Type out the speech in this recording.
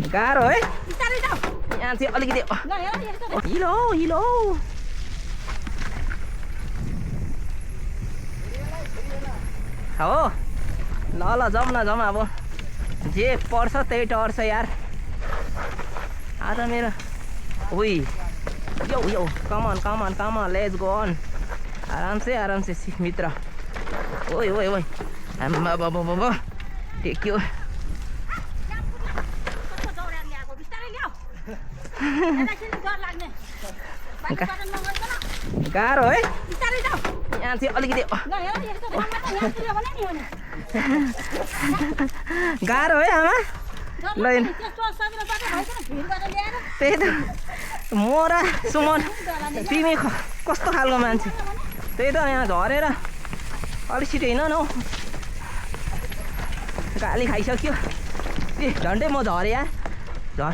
गाह्रो है यहाँ चाहिँ अलिकति हिलो हिलो हो ल ल जाउँ न जाउँ अब जे पर्छ त्यही टर्छ यार आज मेरो उही यो यो come on come on come on let's go on आराम से मित्र ओइ ओइ ओइ आम्मा बाबा बाबा टेक्यो गाह्रो है यहाँ चाहिँ अलिकति गाह्रो है आमा ल त्यही त म र सुमन तिमी कस्तो खालको मान्छे त्यही त यहाँ झरेर अलिक छिटो हिँड न हौ गाली खाइसक्यो ए झन्डै म झरेँ यार झर